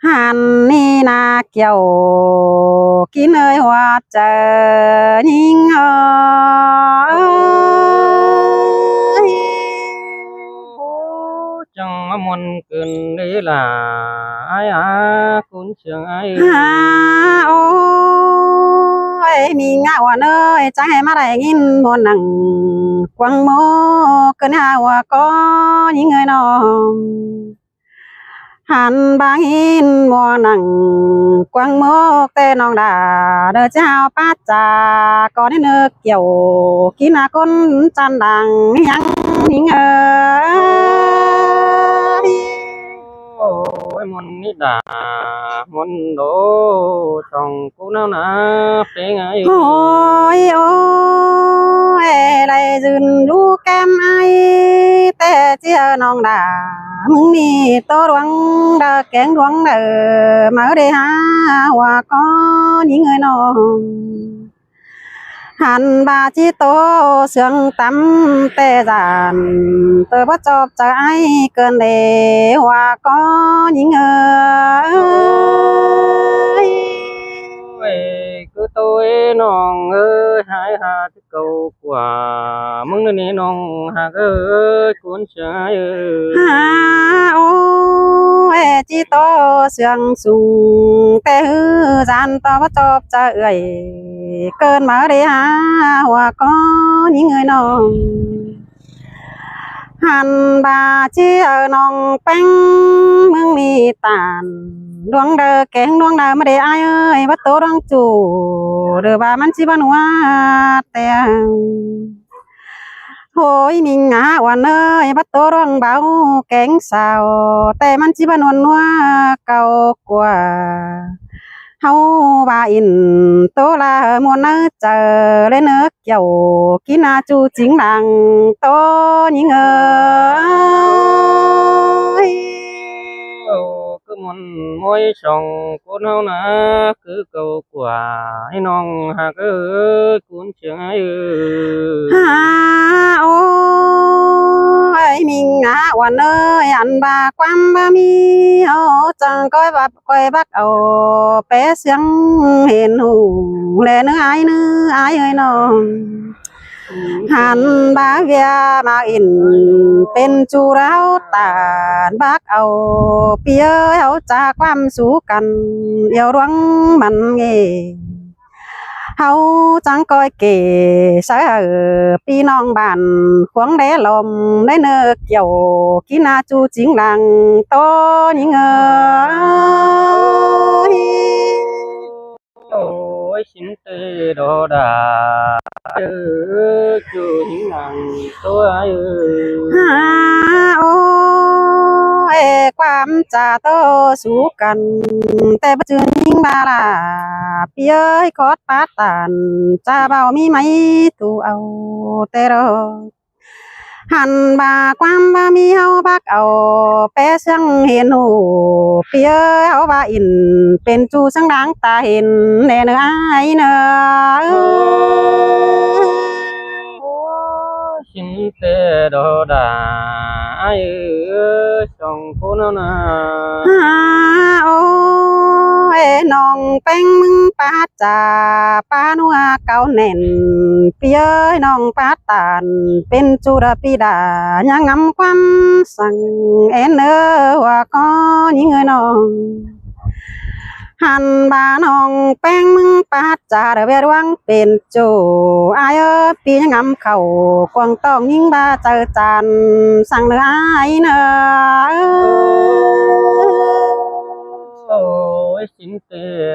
ຫັ້ນນີ້ນາກ່ຽວກິນເອີຍຫົວໃຈຍິງເອີຍ. ໂອ້ ຈັ່ງມາມ່ວນເກີນເດ້ລະ ອ້າຍອາ ກຸນເຊື່ອງອ້າຍເອີຍ. ໂອ້ຍ ມິງອາອວນເອີຍ ຈັ່ງໃຫ້ມາໄດ້ຍິນມ່ວນນັ່ງກວາງໂມ ເກີນຫາຫົວກໍຍິງເອີຍນ້ອງ. ຫັ້ນບາງຫີນມົວໜັງກວາງໝົກແຕ່ນ້ອງດາ ເດີຈາວປາຈາກໍໄດ້ນຶກກ່ຽວ ກິນອາຄົນຈັນດັງຍັງນິງເອີຍ. ໂອ້ຍ ມົນນິດາ ມົນໂດ ສອງ ໂກນາວນາເປັນໄງ ໂອ້ຍ ໂອ້ຍ ໄດ້ຢືນຢູ່ແກ້ມອ້າຍ ແຕ່ເຈ້ຍນ້ອງດາ ມຶງນີ້ໂຕດວງດາແກງດວງເດີ ມາເດຫາວ່າກໍຍິງເອີຍນ້ອງ. ຫັ້ນບາຈິໂຕເຊື່ອງຕຳແຕ່ຈານ ເຕີບໍ່ຈອບໃຈອ້າຍເກີນເດວ່າກໍຍິງເອີຍ. ໂອ້ຍ ຄືໂຕເອນ້ອງເອີຍ ຫາຍຫາແຕ່ເກົ່າກວ່າ ມຶງນີ້ນ້ອງຮັກເອີຍ ຄວນໃຈເອີຍ. ຫາ ໂອ້ຍ ຈິໂຕເຊື່ອງສູງ ແຕ່ຮືຈານຕໍ່ບໍ່ຈອບຈະເອື້ອຍ ເກີນມາເດຫາວ່າກໍຍິງເອີຍນ້ອງ. ຫັ້ນບາຈິເອີຍນ້ອງແປ້ງ ມຶງມີຕານ ດວງເດີແກງດວງເດີມາເດອ້າຍເອີຍ ວ່າໂຕດວງຈູ ຫຼືວ່າມັນຊິບໍ່ນົວແຕ່ ໂຫຍ ມິງອາອວນເອີຍ ວ່າໂຕດວງເບົາແກງສາວ ແຕ່ມັນຊິບໍ່ນົວນນົວເກົ່າກວ່າ ເຮົາວ່າອິນໂຕລາມ່ວນໃນໃຈ ແລະເນີກ ກ່ຽວກິນອາຈູຈິງຫຼັງໂຕຍິງເອີຍ. ໂອ້ ຄືມ່ວນມວຍສອງຄົນເຮົານາ ຄືເກົ່າກວ່າ ໃຫ້ນ້ອງຮັກເອີຍ ຄຸນເຊື່ອງອ້າຍເອີຍ. ຫາ ໂອ້ຍ ມິງອາອວນເອີຍ ອັນວ່າຄວາມບໍ່ມີ ເຮົາຈັ່ງກ້ອຍວ່າ ຂ້ອຍບັກເອົາແປເສຽງເຫັນຫູ ແລເນີອາຍເນີອາຍເອີຍນ້ອງ. ຫັນບາວຽມາອິນ ເປັນຈູລາວຕານ ບັກເອົາປີເອີຍ ເຮົາຈາກຄວາມສູ່ກັນ ອຽວດວງມັນເງ ເຮົາຈັ່ງກ້ອຍເກ ໃສ່ໃຫ້ພີ່ນ້ອງບ້ານ ຂວາງແດລອມ ໄດ້ເນີກກ່ຽວ ກິນອາຈູຈິງຫຼັງ ໂຕຍິງເອີຍ. ໂອ້ຍ ຊິນເຕໂດດາ ເອີ ຈູຍິງຫຼັງ ໂຕເອີຍ. ຫາ ໂອ້ຍ ຄວາມຈາໂຕສູ່ກັນ ແຕ່ບໍ່ຈື່ຍິງບາລາ ປີເອີຍ ຂອດປາຕານ ຈາເບົາມີໄມ້ຕູເອົາແຕ່ດອກ. ຫັນວ່າຄວາມວ່າມີເຮົາບັກເອົາ ແປເສຽງເຫັນຫູ ປີເອີຍ ເຮົາວ່າອິນ ເປັນຈູສັງດາງຕາເຫັນແດ່ເນີອາຍເນີ. ໂອ້ຍ ຊິນເຕໂດດາ ອ້າຍເອີຍ ສອງຄົນເຮົານາ. ຫາ ໂອ້ຍ ນ້ອງແປ້ງມຶງປາດຈາ ປານົວເກົ່າແໜ້ນ ປີເອີຍ ນ້ອງປາດຕານ ເປັນຈູດາປີດາ ຍັງງຳຄວາມສັງ ແອນເອີ ວ່າກໍຍິງເອີຍນ້ອງ. ຫັນວ່ານ້ອງແປ້ງມຶງປາດຈາ ແລະແວດວັງເປັນຈູ ອາຍເອີຍ ປີຍັງງຳເຂົ້າ ກວາງຕ້ອງຍິງບາເຈີຈານ ສັງເນີອາຍເນີ. ໂອ້ຍ ຊິນເຕ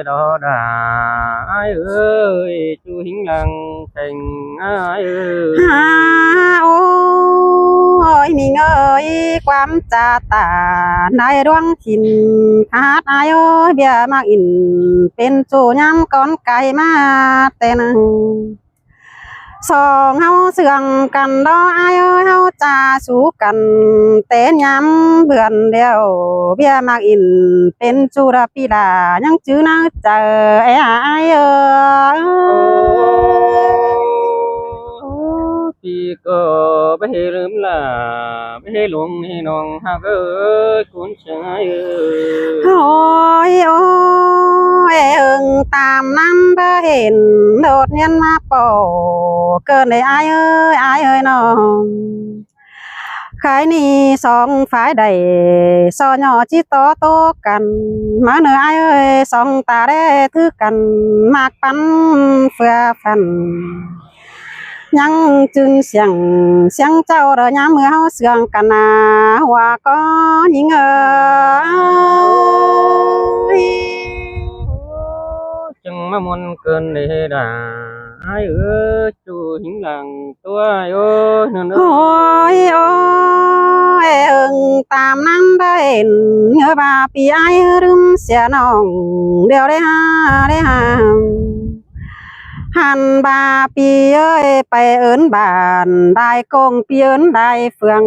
ດອດາ ອາຍເອີຍ ຈູຫິງຫຼັງແຂງ ອາຍເອີຍ. ຫາ ໂອ້ຍ ມິງເອີຍ ຄວາມຈາຕາ ນາຍດວງຖິ່ນ ຂາດ ອາຍເອີຍ ເບຍມາກອິນ ເປັນຈູຍາມກ່ອນໄກມາແຕ່ນັ້ນ. ສອງເຮົາເຊື່ອງກັນດອກ ອາຍເອີຍ ເຮົາຈາສູ່ກັນ ແຕ່ຍາມເບືອນດຽວ ເບຍມາກອິນ ເປັນຈູດາປີດາ ຍັງຈື່ໃນໃຈ ອາຍເອີຍ. ປີກໍບໍ່ໃຫ້ລືມລາ ບໍ່ໃຫ້ຫຼົງໃຫ້ນ້ອງຮັກເອີຍ ຄຸນ ໂອ້ ນຳເດີເຫັນໂດດນຽນມາປໍ ເກີນເດີອ້າຍເອີຍ ອ້າຍເອີຍນ້ອງ ຄາຍນີ້ສອງຝ່າຍໃດ ຊໍຫຍໍຈິຕໍ່ໂຕກັນ ມາເນີອ້າຍເອີຍ ສອງຕາແລຖືກັນ ມັກປັນເຟືອຝັນ ຍັງຈື່ນສຽງ ສຽງເຈົ້າເດີ ຍາມເມື່ອເຮົາເຊື່ອງກັນນາ ຫົວກໍຍິງເອີຍ ຈຶ່ງມາມ່ວນເກີນເດດາ ອ້າຍເອີຍ ຈູ່ຫິງຫຼັງຕົວອ້າຍເອີຍ ໂອ້ຍ ໂອ້ຍ ເອີງຕາມນຳໄດ້ເຫັນ ເອີ ວ່າພີ່ອ້າຍລືມເສຍນ້ອງ ດຽວໄດ້ຫາ ໄດ້ຫາ ຫັ້ນວ່າພີ່ເອີຍ ໄປເອີ້ນບ້ານ ໄດ້ກົງ ພີ່ເອີ້ນໄດ້ເຟືອງ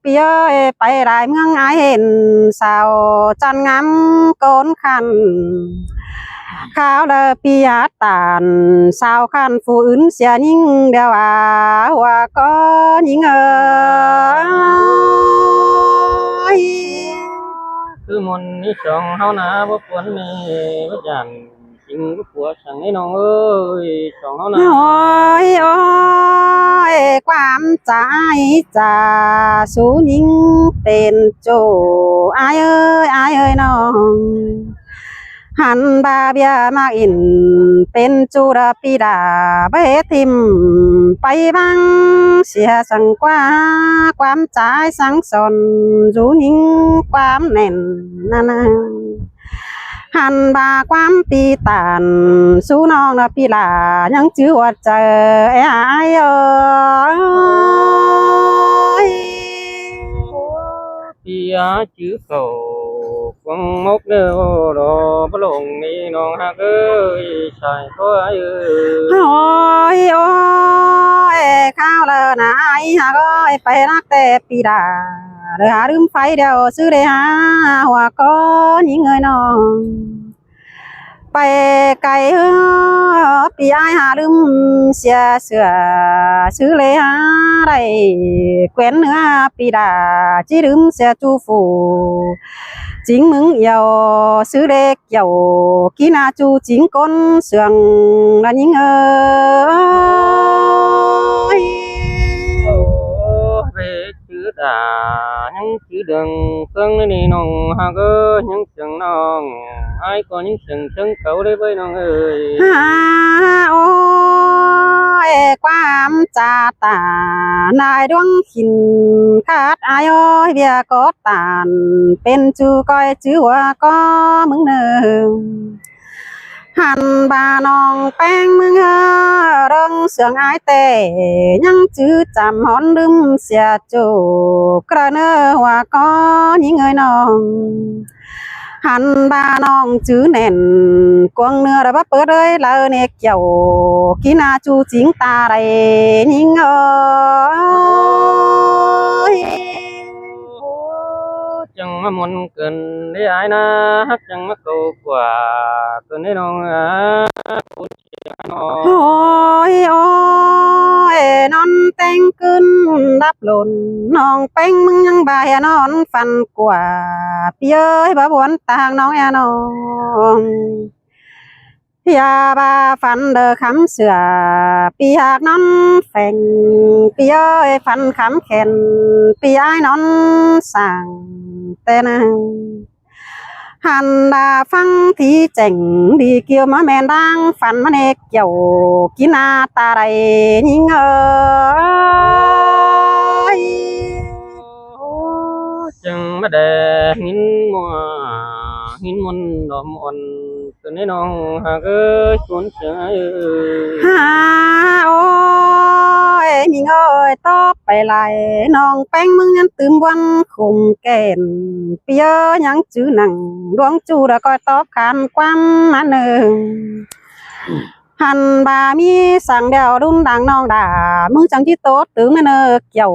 ພີ່ເອີຍ ໄປຫຼາຍເມືອງ ອ້າຍເຫັນສາວຈັນງາມໂກນຂັນ ຄາວລະປີອາຕານ ສາວຂັນຜູ້ອື່ນເສຍຍິງ ດຽວວ່າຫົວກໍຍິງເອີຍ ຄືມົນນີ້ສອງເຮົານາ ບໍ່ຄວນມີບໍ່ຢ້ານ ຈິງບໍ່ປົວສັງໃຫ້ນ້ອງເອີຍ ສອງເຮົານະ ໂອ້ຍ ໂອ້ຍ ຄວາມຈາອ້າຍຈາ ສູ່ຍິງເປັນໂຈ ອ້າຍເອີຍ ອ້າຍເອີຍນ້ອງ ຫັນບາເບຍມາກອິນ ເປັນຈູດາປີດາ ເບທິມໄປບັງ ເສຍສັງກວ່າ ຄວາມຈາອ້າຍສັ່ງສອນ ສູ່ຍິງຄວາມແໜ້ນນານາ ຫັນວ່າຄວາມປີຕານ ສູ່ນ້ອງນະປີຫຼາ ຍັງຈື່ຫົວໃຈອ້າຍເອີຍ ປີອາຈື່ເກົ່າ ຄວາມມົກເດີ ບໍ່ຫຼົງນີ້ນ້ອງຮັກເອີຍ ສາຍກໍອ້າຍເອີຍ ໂອ້ຍ ໂອ້ຍ ຄາວເລີນະອ້າຍຮັກເອີຍ ໄປຮັກແຕ່ປີດາ ເດີຫາລືມໄຟດຽວ ຊື່ເດຫາ ຫົວກໍຍິງເອີຍນ້ອງ ໄປໄກເອີ ປີອ້າຍຫາລືມເສຍເສືອ ຊື່ເລຫາໄດ້ແຂວນເໜືອ ປີດາຈິລືມເສຍຈູຟູ ຈິງມຶງອຽວ ຊື່ເລກຽວ ກິນາຈູຈິງກົ້ນເຊື່ອງ ລະຍິງເອີຍ ໂອ້ ເວ ຈື່ດາ ຍັງຈື່ເລື່ອງເຄື່ອງນີ້ນ້ອງຮັກເອີຍ ຍັງເຊື່ອງນ້ອງ ອ້າຍກໍຍັງເຊື່ອງເຊິ່ງເກົ່າເດ້ເວີຍນ້ອງເອີຍ ຫາ ໂອ້ຍ ຄວາມຈາຕານາຍດວງຂິນຂາດ ອ້າຍເອີຍ ເບຍກໍຕານ ເປັນຈູກ່ອຍຈື່ວ່າກໍມຶງເນີ ຫັນວ່ານ້ອງແປ້ງມຶງເອີ ເລື່ອງເຊື່ອງອ້າຍແຕ່ ຍັງຈື່ຈຳຫອນລືມເສຍໂຈ ກະເນີວ່າກໍຍິງເອີຍນ້ອງ ຫັນວ່ານ້ອງຈື່ແໜ້ນ ກວງເນື້ອລະວ່າເປີດເອີຍ ລະເນກກຽວ ກິນາຈູຈິງຕາໄດຍິງເອີຍ ຈັ່ງມາມ່ວນເກີນເດ້ອ້າຍນາ ຮັກຈັ່ງມາເຂົ້າກວ່າເກີນເດ້ນ້ອງອາຍ ໂອ້ຍ ໂອ້ຍ ນອນແຕ່ງຄືນດັບຫຼົ່ນ ນ້ອງແປ້ງມຶງຍັງບ່າຍນອນຝັນກວ່າ ພີ່ເອີຍ ບໍ່ບວນຕາງນ້ອງແອນ້ອງ ຢ່າວ່າຝັນເດີຄຳເຊື່ອ ພີ່ຫາກນອນແຝງ ພີ່ເອີຍ ຝັນຄຳແຂນ ພີ່ອ້າຍນອນສ້າງແຕ່ນາງ ຫັນດາຟັງທີ່ແຈ້ງ ດີກ່ຽວມາແມ່ນດາງ ຝັນມາເນກກ່ຽວ ກິນອາຕາໄດຍິງເອີຍ ຈຶ່ງມາແດ່ຍິນມົວ ຍິນມົນດອກມ່ວນ ຕົວໃນນ້ອງຫາກເອີຍ ຄົນເຊີຍເອີຍ ຫາ ໂອ້ຍ ຍິງເອີຍ ຕອບໄປຫຼາຍ ນ້ອງແປ້ງມຶງຍັງຕື່ມວັນຂຸມແກ່ນ ປີເອີຍ ຍັງຈື່ໜັງ ດວງຈູດະກໍຕອບຄານຄວາມມາເນີງ ຫັນວ່າມີສັງດຽວລຸນດັງນ້ອງດາ ມຶງຈັ່ງຈິໂຕດຕຶງເນີ ກ່ຽວ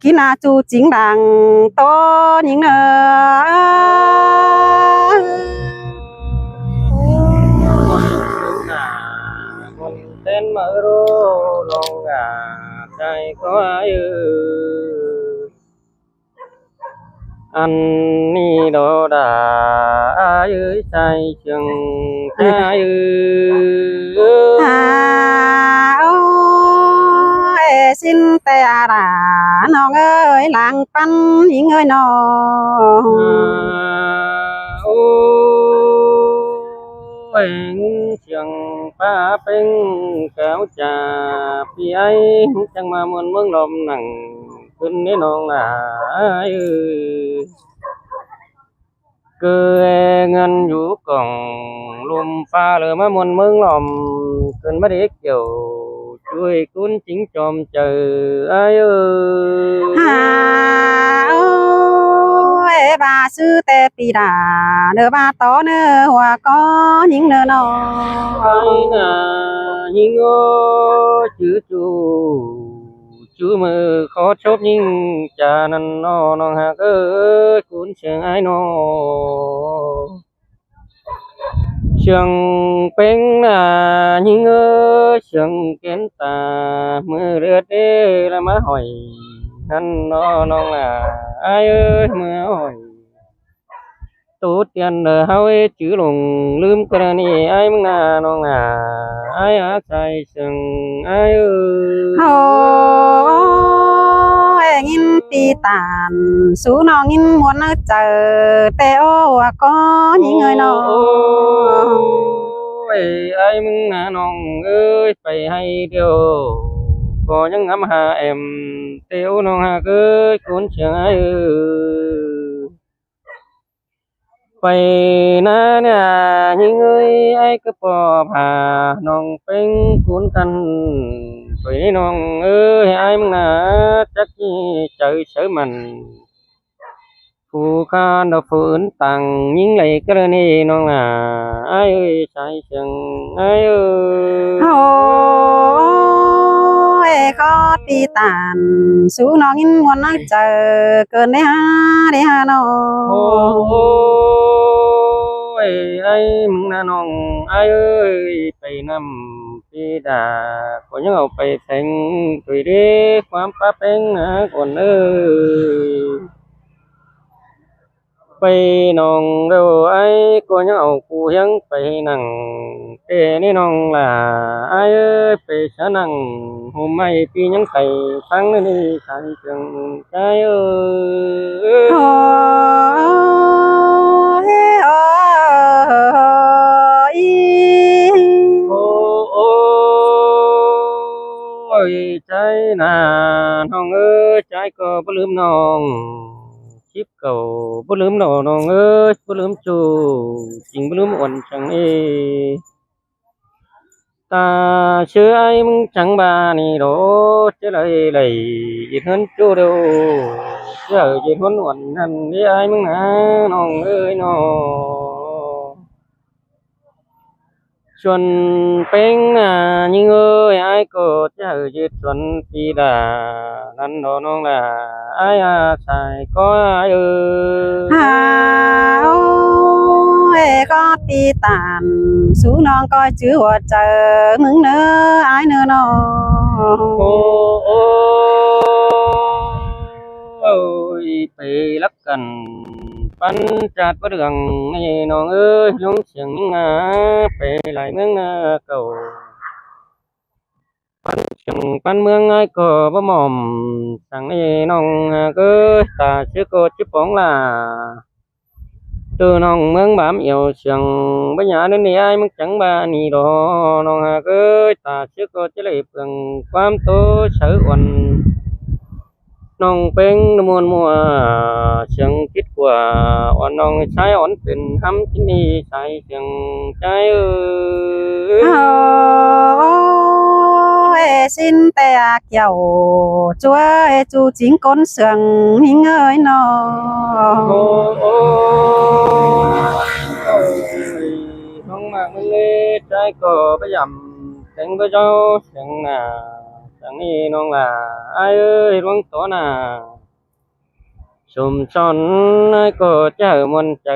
ກິນອາຈູຈິງດັງ ໂຕຍິງເນີ ເຕັ້ນມາເອີໂລ ນ້ອງອາໃຈກໍອາຍເອີ ອັນນີ້ໂດດາອາຍ ເອີຍ ຊາຍເຊື່ອງຊາຍເອີຍ ຫາ ໂອ້ຍ ຊິນແຕ່ອາລາ ນ້ອງເອີຍ ຫຼັງປັນຍິງເອີຍນ້ອງ ໂອ້ຍ ຍິງເຊື່ອງປ້າເປັງ ແກ້ວຈາ ພີ່ອ້າຍ ຈັ່ງມາມ່ວນເມືອງລອມ ນັ່ງຂຶ້ນເດ້ນ້ອງຫຼ້າເອີຍ. ເກີເງິນຢູ່ກ່ອງ ລົມຟ້າເລີມາມ່ວນເມືອງລອມ ເກີນມາເດກຽວ ຊ່ວຍກຸນຈິງຈອມໃຈອ້າຍເອີຍ ຫາ ໂອ້ຍ ບາຊື່ແຕ່ປີດາ ເນີບາຕໍ່ເນີຫົວກໍຍິງເນີນ້ອງ ອ້າຍນາຍິງເອີຍ ຈື່ຈູ ຈູມືຂໍໂຊບຍິງຈານັ້ນນໍ ນ້ອງຮັກເອີຍ ກຸນເຊື່ອງອ້າຍນ້ອງ ເຊື່ອງເປັງນາຍິງເອີຍ ເຊື່ອງເກນຕາ ມືເລືອດເດລະມາຫ້ອຍ ນັ້ນນໍນ້ອງຫຼ້າ ອ້າຍເອີຍ ເມື່ອຫ້ອຍ ໂຕຕຽນເດີເຮົາເອຍ ຈື່ຫຼົງລືມກໍລະນີ ອ້າຍມຶງນານ້ອງນາ ອ້າຍອາໄສເຊິ່ງອ້າຍເອີຍ ໂອ້ຍ ຍິນຕີຕານ ສູ່ນ້ອງຍິນມ່ວນໃນໃຈ ແຕ່ໂອ້ວ່າກໍຍິງເອີຍນ້ອງ ໂອ້ຍ ອ້າຍມຶງນານ້ອງເອີຍ ໄປໃຫ້ດຽວ ກໍຍັງງຳຫາແອມ ແຕ່ໂອ້ນ້ອງຮັກເອີຍ ກຸນເຊື່ອງອ້າຍເອີຍ ໄປນານາຍິງເອີຍ ອ້າຍກໍປໍພາ ນ້ອງເປັງກຸນກັນ ໂຕຍນ້ອງເອີຍ ອ້າຍມຶງນາ ຈັກມີໃຈເຊື່ອໝັ້ນ ຜູ້ຂ້າດອກຜູ້ອື່ນຕ່າງ ຍິງໄຫຼກໍລະນີນ້ອງນາ ອ້າຍເອີຍ ຊາຍເຊິ່ງອ້າຍເອີຍ ໂອ້ຍ ຂໍຕີຕານ ສູ່ນ້ອງຍິນມ່ວນໃນໃຈ ເກີນໄດ້ຫາ ໄດ້ຫານ້ອງ ໂອ້ຍ ອ້າຍມຶງນານ້ອງ ອ້າຍເອີຍ ໄປນຳປີດາ ກໍຍັງເອົາໄປແພງ ໂຕຍເດ້ ຄວາມປ້າແພງນາກ່ອນເອີຍ ໄປນ້ອງເດີ ອ້າຍກໍຍັງເອົາຄູ່ຮຽງໄປນັ່ງ ແຕ່ນີ້ນ້ອງຫຼ້າ ອ້າຍເອີຍ ໄປສະນັ່ງ ໂຮມໄມ້ປີຍັງໄປ ຟັງນີ້ ຊາຍເຊື່ອງຊາຍເອີຍ ໂອ້ຍ ໂອ້ ໂອ້ ໂອ້ຍ ຊາຍນາ ນ້ອງເອີຍ ຊາຍກໍບໍ່ລືມນ້ອງ ສິບເກົ້າ ບໍ່ລືມດອກນ້ອງເອີຍ ບໍ່ລືມຈູ້ ຈິງບໍ່ລືມອວນສັງເອ ຕາເຊື່ອອ້າຍມຶງຈັງບານີ້ດອກ ຈະໄດ້ໄດ້ເຮັດເຮືອນຈູ້ເດີ ຈະໄດ້ເຮັດເຮືອນອວນນັ້ນເດ້ ອ້າຍມຶງນາ ນ້ອງເອີຍນ້ອງ. ສວນເປັງນາຍິງເອີຍ ອ້າຍກໍຈະໃຫ້ຍຶດສວນປີດາ ນັ້ນດອກນ້ອງຫຼ້າ ອ້າຍອາໄສກໍອ້າຍເອີຍ ຫາ ໂອ້ຍ ກໍຕີຕານ ສູ່ນ້ອງກໍຈື່ຫົວໃຈມຶງເນີ ອ້າຍເນີນ້ອງ ໂອ້ ໂອ້ ໂອ້ຍ ໄປລັກ ກັນ ປັນຈາດບໍ່ເລື່ອງນີ້ນ້ອງເອີຍ ລົງສຽງນາໄປຫຼາຍເມືອງນາເກົ່າ ປັນສຽງປັນເມືອງອ້າຍກໍບໍ່ໝ້ອມ ສັງນີ້ນ້ອງເອີຍ ຕາຊື່ກໍຈິບປອງຫຼ້າ ໂຕນ້ອງເມືອງບາມອຽວ ສຽງບໍ່ຫຍາເດີນີ້ ອ້າຍມັກຈັງບານີ້ດອກ ນ້ອງເອີຍ ຕາຊື່ກໍຈະໄດ້ເປືອງ ຄວາມໂຕເສີອ່ອນ ນ້ອງເປັງນະມ່ວນມົວ ສຽງຄິດກວ່າ ອ່ອນນ້ອງຊາຍອ່ອນເປັນ ຫຳທີ່ນີ້ຊາຍສຽງໃຈເອີຍ ໂອ້ຍ ຊິນແຕ່ອາກຽວ ຈວຍຈູຈິງກົ້ນເຊື່ອງ ຍິງເອີຍນ້ອງ ໂອ້ ໂອ້ ນ້ອງມາກເມືອງເລ ຊາຍກໍພະຍາຍາມ ແສງພະເຈົ້າແສງໜ້າ ສັງນີ້ນ້ອງຫຼ້າ ອ້າຍເອີຍ ລວງຕໍ່ໜ້າ ສົມສອນອ້າຍກໍຈະມ່ວນໃຈ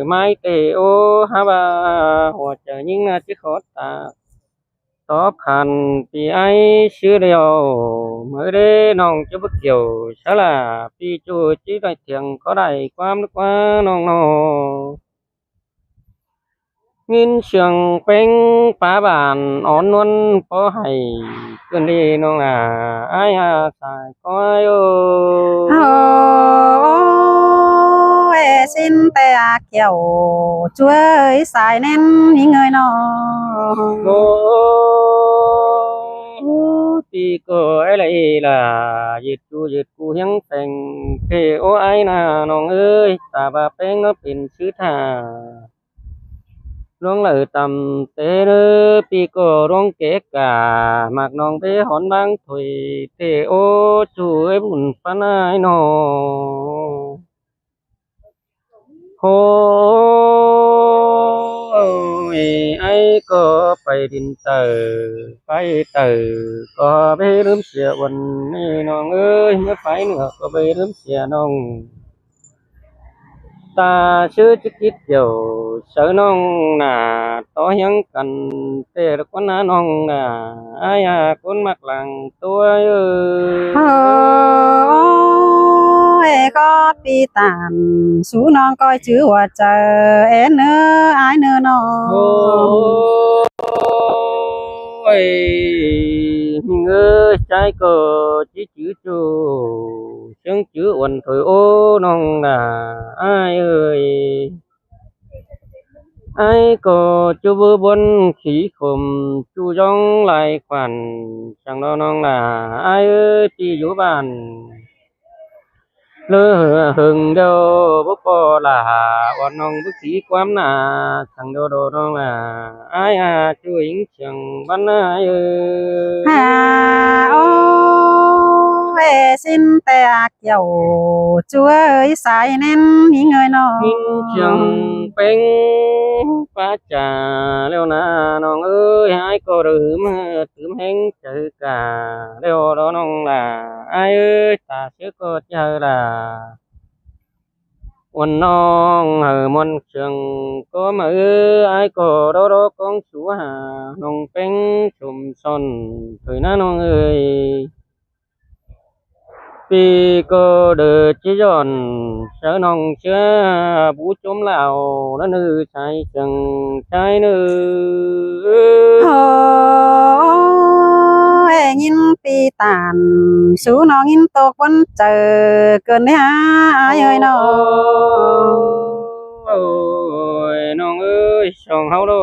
ໄມ້ເຕໂອ ຫາວ່າຫົວໃຈຍິງນາຊິຂໍຕາ ຕອບຂັນປີອ້າຍຊື່ດຽວ ເມື່ອເດນ້ອງຈະບໍ່ກ່ຽວ ສາລາປີໂຈຈິໄດ້ຖຽງ ຂໍໄດ້ຄວາມກວ່ານ້ອງນ້ອງ. ຍິນສຽງເປັງປາບານອ່ອນນວນພໍໃຫ້ ເກີນດີນ້ອງຫຼ້າ ອ້າຍອາສາຍກ້ອຍເອີຍ. ໂອ້ຍ ຊິນແຕ່ອາກຽວ ຈວຍສາຍແໜ້ນຍິງເອີຍນ້ອງ. ໂອ້ ປີກໍໄອ້ລະເອລະ ຍືດຈູຍືດກູຮຽງແປງເທໂອອ້າຍນານ້ອງເອີຍ ຕາບາແປງເນາະເປັນຊື່ທ່າ ລວງເລີຕ່ຳເຕເດີ ປີກໍລວງເກກາ ມັກນ້ອງເບຫອນບາງຖ້ວຍ ເທໂອ ຊູເອີຍບຸນປານອ້າຍນ້ອງ. ໂອ້ຍ ອ້າຍກໍໄປດິນເຕີ ໄປເຕີ ກໍບໍ່ລືມເສຍວັນນີ້ນ້ອງເອີຍ ເມື່ອໄປເໜືອກໍບໍ່ລືມເສຍນ້ອງ ຕາຊື່ຈິກຈິດດຽວ ເຊີນ້ອງໜ້າ ຕໍ່ຮຽງກັນ ແຕ່ລະຄົນນະນ້ອງນະ ອ້າຍອາຄົນມັກຫຼັງຕົວເອີຍ. ໂອ້ຍ ກໍປີຕານ ຊູນ້ອງກ້ອຍຈື່ຫົວໃຈ ແອນເນີອ້າຍເນີນ້ອງ. ໂອ້ຍ ມິງເອີຍ ໃຈກໍຈິຈື່ຈູ ເຊິ່ງຈື່ອວນຖອຍໂອນ້ອງນະ ອ້າຍເອີຍ. ອ້າຍກໍຈູບວນຂີ້ຂົມ ຈູຢອງຫຼາຍຂວັນ ຈັ່ງເນາະນ້ອງຫຼ້າ ອ້າຍເອີຍ ທີ່ຢູ່ບ້ານ ເລີເຫີງດຽວບໍ່ພໍຫຼ້າ ອ່ອນນ້ອງບໍ່ສີຄວາມໜ້າ ຈັ່ງເດີນ້ອງຫຼ້າ ອ້າຍອາຈວຍ ສຽງບັນນາເອີຍ. ຫາ ໂອ້ຍ ຊິນແຕ່ອາກຽວ ຈວຍສາຍແໜ້ນຍິງເອີຍນ້ອງ. ຍິນສຽງເປັງປາຈາແລ້ວນານ້ອງເອີຍ ອ້າຍກໍລືມຕື່ມແຮງໃຈກາແລ້ວເດີນ້ອງຫຼ້າ ອ້າຍເອີຍ ຕາເຊກໍເຈົ້າຫຼ້າ ອ່ອນນ້ອງໃຫ້ມ່ວນເຊິ່ງກໍມາເອີຍ ອ້າຍກໍລໍໆກອງຊູຫາ ນ້ອງເປັງສົມສອນໂດຍນານ້ອງເອີຍ ປີກໍເດີຈິຍ້ອນ ເຊີນ້ອງເຊື່ອ ບູຈົມລາວ ລະເນີສາຍເຊິ່ງໃຈເນີ. ໂອ້ຍ ຍິນປີຕານ ສູນ້ອງຍິນຕົກບົນ ເຈີເກີນເດ້ອາອ້າຍເອີຍນ້ອງ. ໂອ້ຍ ນ້ອງເອີຍ ຊ່ອງເຮົາລໍ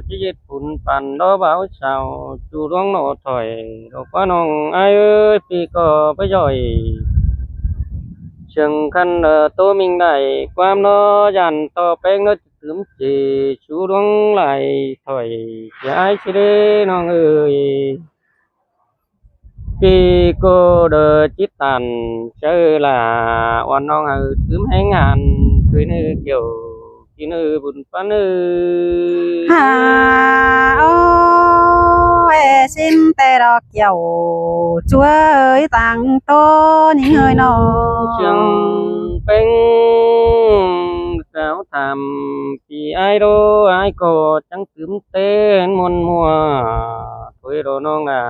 ຈະເຮັດບຸນປັນລໍບ່າວສາວ ຈູດວງລໍຖອຍ ດອກວ່ານ້ອງອ້າຍເອີຍ ປີກໍບໍ່ຍ່ອຍ ເຊິ່ງຄັນເອີໂຕມິງໄດ້ ຄວາມລໍຢ້ານຕໍ່ແປງເນີ ຕື່ມເຈ ຊູດວງຫຼາຍຖອຍ ເສຍອາຍຊິເດ້ນ້ອງເອີຍ. ປີກໍເດີຈິດຕັນ ເຊີຫຼ້າ ອ່ອນນ້ອງໃຫ້ຕື່ມແຮງງານ ຊ່ວຍເນີກ່ຽວ ກິນເນີບຸນປານເນີ. ຫາ ໂອ້ຍ ຊິນແຕ່ດອກກ່ຽວ ຈວຍຕັ້ງໂຕຍິງເອີຍນ້ອງ. ສຽງເປັງສາວຖາມ ທີ່ອ້າຍໂດ ອ້າຍກໍຈັ່ງຕື່ມເຕັ້ນມ່ວນມົວ ໂດຍໂດນ້ອງນາ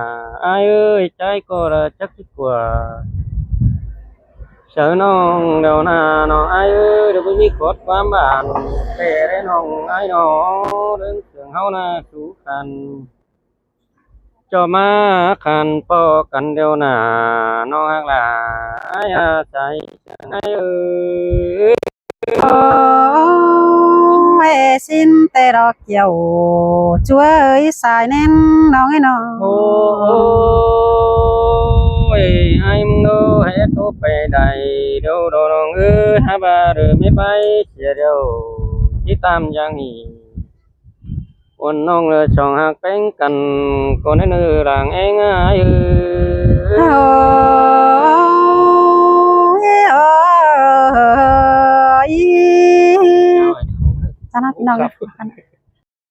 ອ້າຍເອີຍ ໃຈກໍລະຈັກຊິກົວ ເຊີນ້ອງແລ້ວນານ້ອງອ້າຍເອີຍ ດຽວບໍ່ມີຄອດຄວາມບານ ແຕ່ໄດ້ນ້ອງອ້າຍນ້ອງ ເລື່ອງເລື່ອງເຮົານາສູ່ກັນ ເຈົ້າມາຂັນພໍ້ກັນດຽວໜ້າ ນ້ອງຮັກຫຼາຍອາໄສເຊີນອ້າຍເອີຍ. ໂອ້ຍ ຊິນແຕ່ດອກກ່ຽວ ຈວຍສາຍແໜ້ນນ້ອງເອີຍນ້ອງ. ໂອ້ຍ ອ້າຍມຶງໂດ ໃຫ້ໂຕໄປໄດ້ດຽວດອນ້ອງເອີຍ ຫາບາເດີແມ່ໄປເສຍດຽວ ຕິດຕາມຢ່າງນີ້. ອ່ອນນ້ອງເອີຍ ຊ່ອງຮັກແປງກັນ ກໍໃນເນີລາງແອງອາຍເອີຍ. ໂອ້ຍ ໂອ້ຍ ຈ້າເນາະພີ່ນ້ອງ.